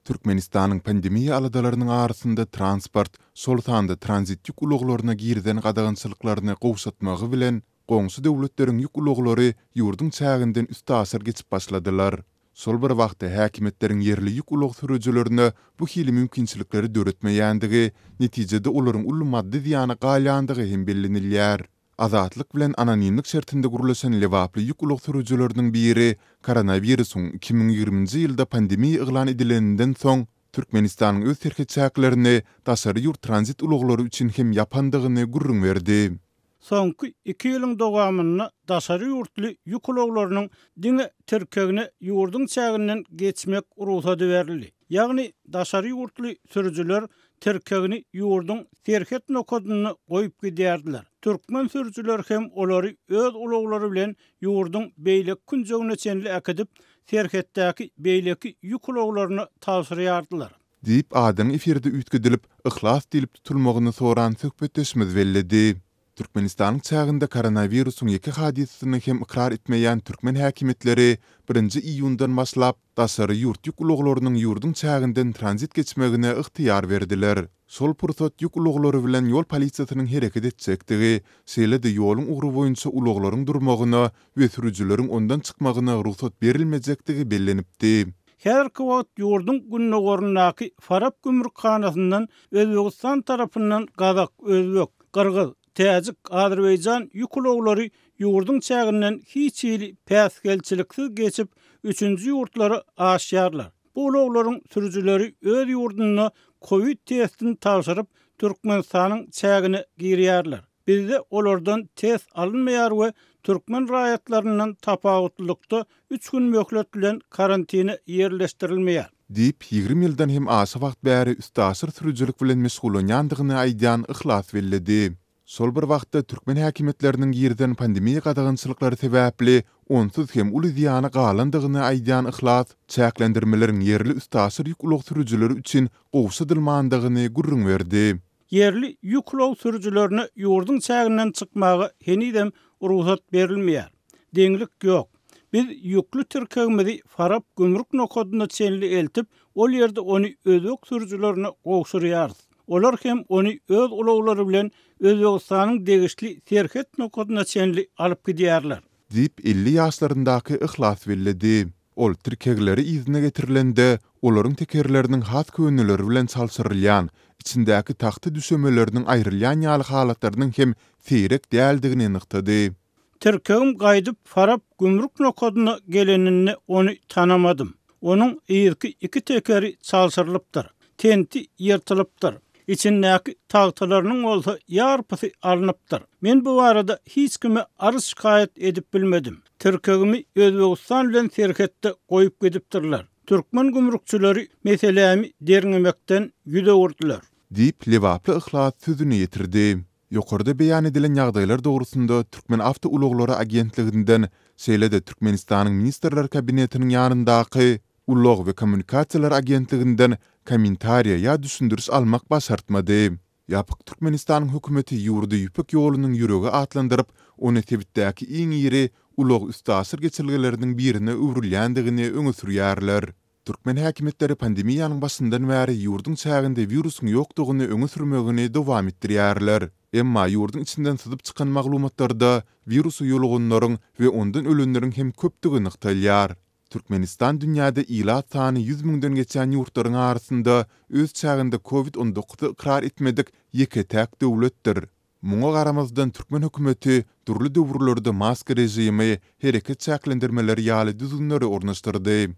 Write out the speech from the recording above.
Türkmenistanyň pandemiýa aladalarynyň arasynda transport, şol sanda tranzit ýük ulaglaryna girizen gadagançylyklaryny gowşatmagy bilen, goňşy döwletleriň ýük ulaglary ýurduň çäginden üstaşyr geçip başladylar. Şol bir wagtda, häkimiýetleriň ýerli ýük ulag sürüjilerine bu hili mümkinçilikleri döretmeýändigi, netijede olaryň uly maddy zyýana galýandygy hem bellenilýär. Azatlyk bilen anonimlik şertinde gürleşen lebaply ýük ulag sürüjileriniň biri koronawirusyň 2020-nji ýylda pandemiýa yglan edileninden soň, Türkmenistanyň öz serhet çäklerini daşary ýurt tranzit ulaglary üçin hem ýapandygyny gürrüň berdi. Soňky iki ýylyň dowamynda daşary ýurtly ýük ulaglarynyň diňe tirkegine ýurduň çäginden geçmek rugsady berildi. Ýagny daşary ýurtly sürüjiler tirkegini ýurduň serhet nokadynda goýup gidýärdiler. Türkmen sürüjileri hem olary öz ulaglary bilen ýurduň beýleki künjegine çenli äkidip, serhetdäki beýleki ýük ulaglaryna tabşyrýardylar. Diýip, adynyň efirde üýtgedilip, Yhlas diýlip tutulmagyny soran söhbetdeşimiz belledi. Türkmenistanyň çäginde koronawirusyň ýeke hadysasyny hem ykrar etmeýän türkmen häkimiýetleri birinji iýundan başlap, daşary ýurt ýük ulaglarynyň ýurduň çäginden tranzit geçmegine ygtyýar berdiler. Şol pursat ýük ulaglary bilen ýol polisiýasynyň hereket etjekdigi, şeýle-de ýoluň ugry boýunça ulaglaryň durmagyna we sürüjileriň ondan çykmagyna rugsat berilmejekdigi bellenipdi. Häzirki wagt ýurduň gündogaryndaky Farap gümrükhanasyndan Özbegistan tarapyndan gazak, özbek, gyrgyz, täjik, azerbaýjan ýük ulaglary ýurduň çäginden hiç hili päsgelçiliksiz geçip, üçünji ýurtlara aşýarlar. Bu ulaglaryň sürüjileri öz ýurdunda kowid testini tabşyryp, Türkmenistanyň çägine girýärler. Bizde olardan test alynmaýar we türkmen raýatlaryndan tapawutlylykda üç gün möhlet bilen karantine ýerleşdirilmeýär. Diýip, 20 ýyldan hem aşa wagt bäri üstaşyr sürüjilik bilen meşgullanýandygyny aýdýan Yhlas belledi. Şol bir wagtda, türkmen häkimiýetleriniň girizen pandemiýa gadagançylyklary sebäpli onsuz hem uly zyýana galandygyny aýdýan Yhlas çäklendirmeleriň ýerli üstaşyr ýük ulag sürüjileri üçin gowşadylmandygyny gürrüň berdi. Ýerli ýük ulag sürüjilerine ýurduň çäginden çykmaga henizem rugsat berilmeýär. Deňlik ýok. Biz ýükli tirkegimizi Farap gümrük nokadyna çenli eltip, ol ýerde ony özbek sürüjilerine gowşurýarys. Olar hem ony öz ulaglary bilen Özbegistanyň degişli serhet nokadyna çenli alyp gidýärler. Diýip, 50 ýaşlaryndaky Yhlas belledi. Ol tirkegleri yzyna getirilende, olaryň tekerleriniň has köneleri bilen çalşyrylýan, içindäki tagta düşemeleriniň aýrylýan ýaly halatlarynyň hem seýrek däldigini nygtady. Tirkegim gaýdyp Farap gümrük nokadyna geleninde ony tanamadym. Onuň yzky iki tekeri çalşyrylypdyr. Tenti ýyrtylypdyr. Içindäki tagtalarynyň bolsa ýarpysy alnypdyr. Men bu barada hiç kime arz-şikaýat edip bilmedim. Tirkegimi Özbegistan bilen serhetde goýup gidipdirler. Türkmen gümrükçileri meselämi derňemekden ýüz öwürdiler. Diýip, lebaply Yhlas sözüni ýetirdi. Ýokarda beýan edilen ýagdaýlar dogrusynda Türkmenawtoulaglary agentliginden, şeýle-de Türkmenistanyň Ministrler Kabinetiniň ýanyndaky Ulag we kommunikasiýalar agentliginden kommentariýa ýa düşündiriş almak başartmady. Ýapyk Türkmenistanyň hökümeti ýurdy Ýüpek ýolunyň ýüregi atlandyryp, ony sebitdäki iň iri ulag-üstaşyr geçelgeleriniň birine öwrülýändigini öňe sürýärler. Türkmen häkimiýetleri pandemiýanyň başyndan bäri ýurduň çäginde wirusyň ýokdugyny öňe sürmegini dowam etdirýärler. Emma ýurduň içinden syzyp çykan maglumatlarda wirusa ýoluganlaryň we ondan ölenleriň hem köpdügi nygtalýar. Türkmenistan dünýäde ilat sany 100 müňden geçýän ýurtlaryň arasynda öz çäginde Covid 19-y ykrar etmedik ýeke-täk döwletdir. Muňa garamazdan türkmen hökümeti dürli döwürlerde maska režimi, hereket çäklendirmeleri ýaly düzgünleri ornaşdyrdy.